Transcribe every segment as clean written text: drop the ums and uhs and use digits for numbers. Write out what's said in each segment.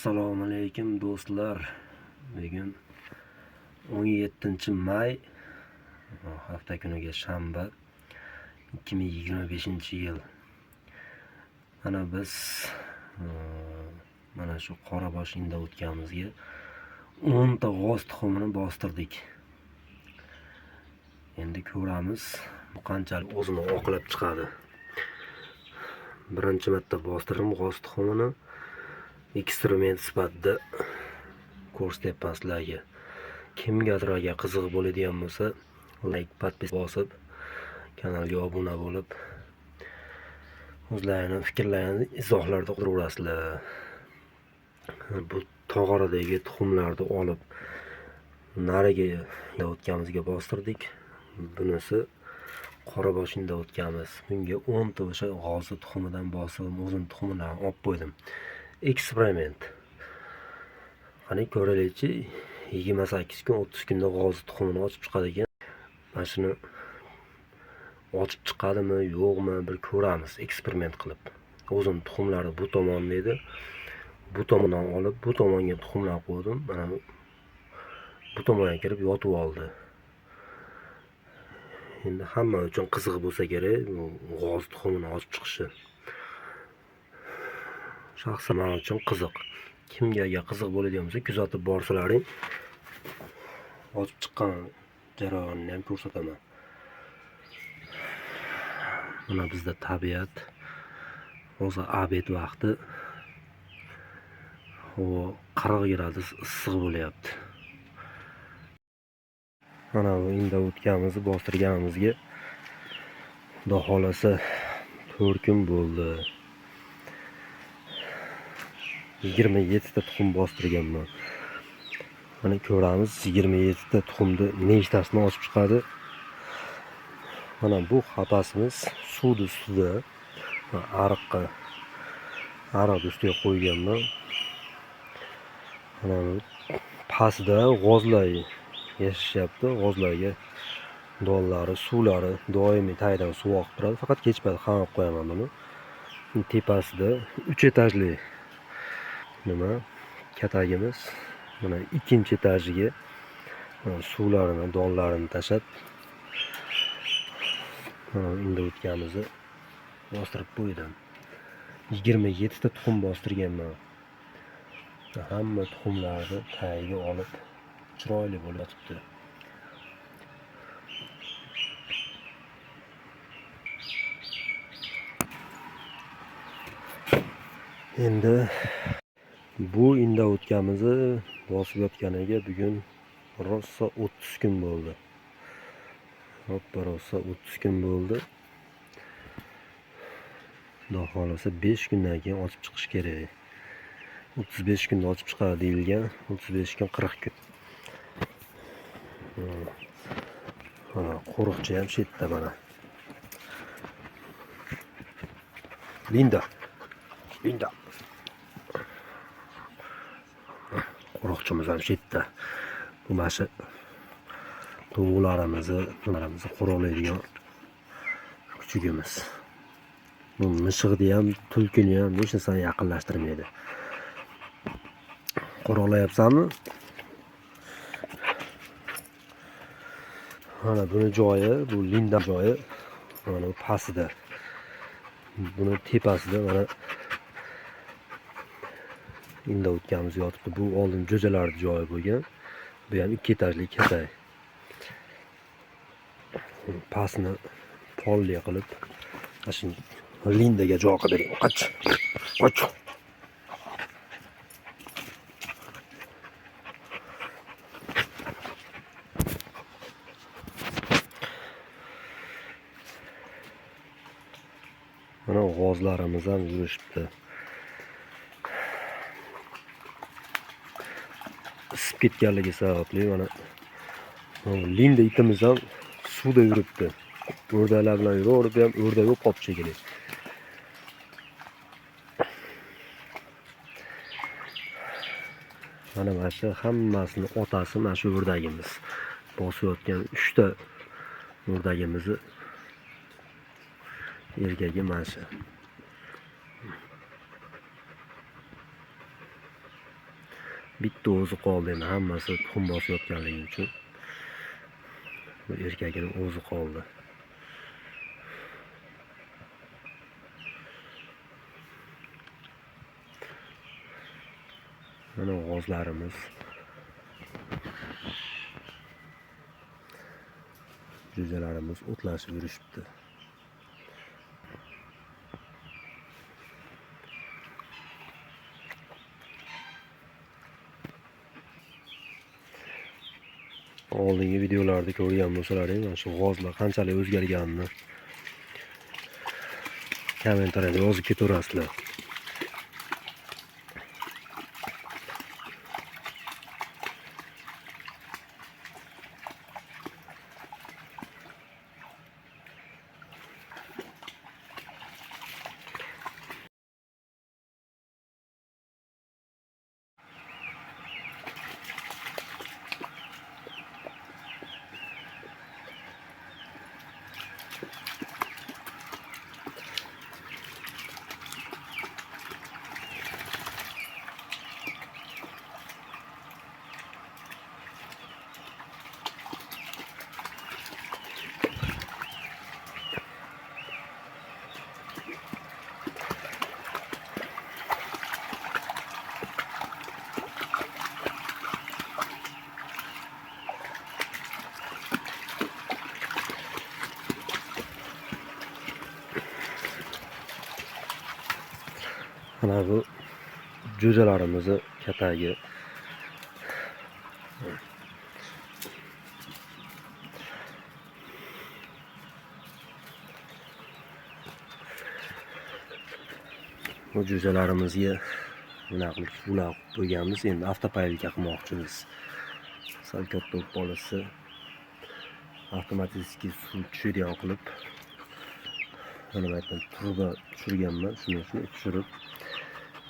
Assalomu alaykum do'stlar. Bugun 17 may, hafta kuniga shanba, 2025-yil. Mana biz mana shu Qorabosh o'tganimizga 10 ta g'oz tuxumini bostirdik. Endi ko'ramiz, bu qanchalik o'zini oqlab chiqadi. Birinchi marta bostirdim g'oz tuxumini. Eksperiment sifatida ko'rsatyapman sizlarga. Kimgadir agar qiziq bo'ladigan bo'lsa, like, подпись bosib, kanalga obuna bo'lib, o'zlarini fikrlarini izohlarda qoldirasizlar. Bu tog'oradagi tuxumlarni olib nariga o'tganimizga bostirdik. Bunisi Qoraboshingda o'tganmiz. Bunga 10 ta o'sha g'ozi tuxumidan bosib, o'zim tuxumidan olib qo'ydim. Eksperiment. Qani ko'raylikchi, 28 kun, 30 kunda g'oz tuxumini ochib chiqadi ekan. Mana shuni ochib chiqadimi, yo'qmi, bir ko'ramiz eksperiment qilib. O'zim tuxumlari bu tomonda edi. Bu tomondan olib, bu tomonga tuxumlar qo'ydim. Mana bu tomonga kirib yotib oldi. Endi hamma uchun qiziq bo'lsa kerak, bu g'oz tuxumini ochib chiqishi. Shaxsan men uchun qiziq. Kimga agar qiziq bo'ladigan bo'lsa, kuzatib borsalaring, ochib chiqqan jarayonini ham ko'rsataman. Mana bizda tabiat. Hozir obed vaqti. Havo 40 gradus issiq bo'lyapti. Mana bu inda o'tganimizni bostirganimizga Xudo xolasa 4 kun bo'ldi. 27 ta tuxum bostirganman. Mana ko'ramiz 27 ta tuxumni nechtasini ochib chiqadi. Mana bu xapasimiz suvni ustida, ariqqa, ariqni ustiga qo'yganman. Mana bu pastida g'ozlar yashashyapti. G'ozlarga donlari, suvlari doimiy tagidan suv oqib turadi. Faqat kech payt qamab qo'yaman buni. Tepasida 3 etajli nima katagimiz. Mana ikkinchi etajiga suvlarini, donlarini tashlab, mana endi o'tganimizni bostirib qo'ydim. 27 ta tuxum bostirganman. Hamma tuxumlarni tagiga olib chiroyli bo'lib yotibdi. Endi bu inda o'tganimizni bosib yotganiga bugun rosa 30 kun bo'ldi. Hoppa, rosa 30 kun bo'ldi. Xudo xolasa 5 kundan keyin ochib chiqish kerak. 35 kunda ochib chiqadi deyilgan. 35 kun, 40 kun. Mana qo'riqchi ham shu yerda mana. Linda. Linda. Qo'riqchimiz ham shu yerda. Bu mana shu tovuqlarimizni, nimalarimizni qo'riqlaydigan kuchugimiz. Bu mishiqni ham, tulkini ham hech narsani yaqinlashtirmaydi. Qo'riqlayapsanmi? Mana buni joyi, bu Linda joyi. Mana bu pastida. Buni tepasida mana inda o'tganimiz yotibdi. Bu oldin jo'jalarning joyi bo'lgan. Bu ham 2 etajli katak. Pastni polli qilib, mana shu Lindaga joy qilib bering. Qoch. Qoch. Mana g'ozlarimiz ham yurishibdi. Isib ketganligi sababli mana Linda itimiz ham suvda yuribdi. O'rdaklar bilan yuraverib ham o'rdak yo'q qolib shekilli. Mana shu hammasini otasi mana shu o'rdagimiz. Bosayotgan 3 ta o'rdagimizni erkagi mana shu. Bitta o'zi qoldi endi, hammasi tuxum bosayotganligi uchun. Bu erkagini o'zi qoldi. Mana g'ozlarimiz. Jo'jalarimiz o'tlashib yurishibdi. Oldingi videolarda ko'rgan bo'lsalaring, mana shu g'ozlar qanchalik o'zgarganini kommentariyada yozib ketaverasizlar. Mana bu jo'jalarimizni katagi. Bu jo'jalarimizga bunaqa qilib suvlar qilib qo'yganmiz. Endi avtopaylka qilmoqchimiz. Sal katta bo'lib qolsa avtomatik suv tushadigan qilib mana bu yerdan turba tushirganman. Shuni tushirib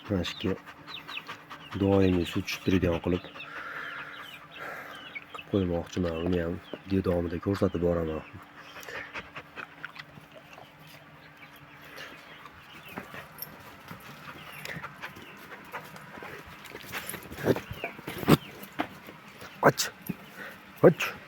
mana shu yerga doimiy suv tushib turadigan qilib qo'ymoqchiman. Uni ham video davomida ko'rsatib boraman. Och. Och.